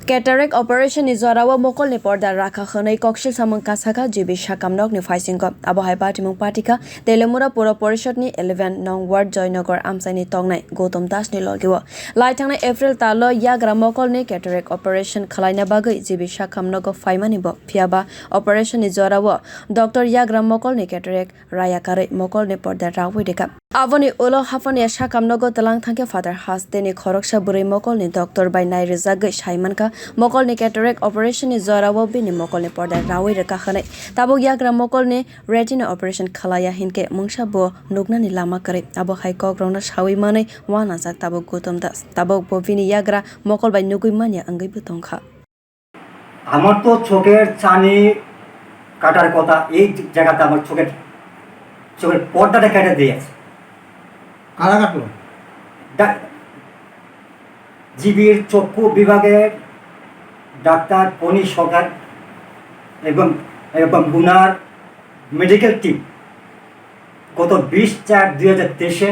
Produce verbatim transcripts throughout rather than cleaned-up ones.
Cataract operation ni jora o mokol ni porda rakha hwnwi koksil samung kasakha G B sakamnok ni phaisingo. Abo hai patimung patikha Telemura Puro Porishod ni eleven nong ward Joynagar amchai ni tongnai Gautam Das ni logi o. Lai thangnai April tal o yagra mokol ni cataract operation khwlaina bagwi G B sakamnogo phaimani bo. Phiyaba operation ni jora o doctor yagra mokol ni cataract raya karwi mokol ni porda rawi rikha. Aboni ulo haphani sakamnogo tlang thangkhe Father Haste ni khoroksa bwrwi mokol ni doctor bai nai rwjagwi sai mankha, mokol ni cataract operation ni jora o bini mokol ni porda rawi rwkha hwnwi. Tabuk yagra mokol ni retina operation khwlaiya hinkhe mungsa bo nuknani lama kwrwi. Abo hai kok rokno sawi manwi uanajak tabuk Gautam Das. Tabuk bo bini yagra mokol bai nugwi manya wngwi bo tongkha. আমার তো চোখের ছানি কাটার কথা, এই জায়গাতে আমার চোখের, চোখের পর্দাটা কেটে দিয়েছে। কারা কাটলো? ডা-, জিবির চক্ষু বিভাগের ডাক্তার পনি সরকার এবং, এবং ওনার মেডিকেল টিম গত বিশ চার দুই হাজার তেইশে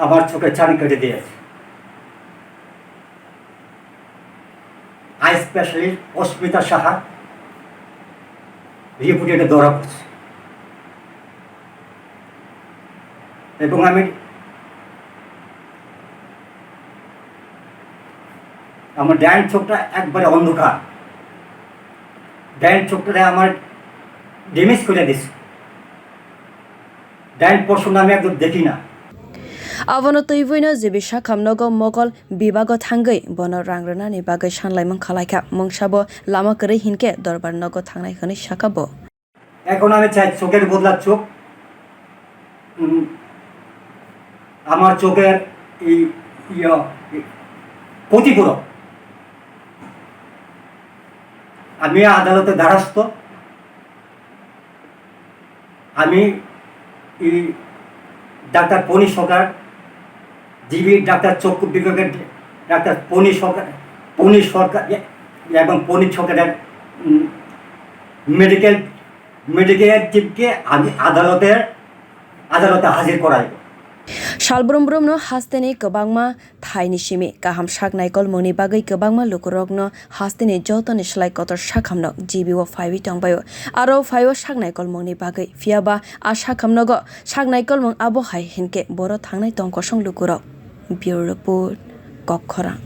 আমার চোখের ছানি কেটে দিয়েছে। আই স্পেশালিস্ট অস্মিতা সাহা রিপোর্টে এটা ধরা পড়ছে। এবং আমি, আমার ডান চোখটা একবারে অন্ধকার, ডান চোখটা আমার ড্যামেজ করে দিছে, ডান পশম আমি একদম দেখি না। Abono twiwi no G B sakamnogo mokol bibago thangwi bono rang rwnani bagwi sanlaimung khwlaikha. Mungsa bo lama kwrwi hinkhe dorbar nogo thangnai hwnwi sakha bo. এখন আমি চাই চোখের বদলা চোখ, উম, আমার চোখের এই, ইয়া, এই ক্ষতিপূরণ। আমি আদালতে দ্বারস্থ। আমি এই ডাক্তার পনি সরকার, জিবি ডাক্তার চক্ষু বিভাগের ডাক্তার পনি সরকার, পনি সরকার এ-, এবং পনি সরকারের, উম, মেডিকেল, মেডিকেল টিমকে আমি আদালতের, আদালতে হাজির করাইব। Sal brum brum no hasteni kwbangma thaini simi kaham sak naikolmungni bagwi kwbangma lukurokno hasteni jotoni slai kotor sakhamno G B o phaiwi tongbaio. Aro phaio sak naikolmungni bagwi. Phiyaba a sakhamnogo sak naikolmung abo hai hinkhe boro thangnai tong kosong lukurok. Bureau Report, Kokkhorang.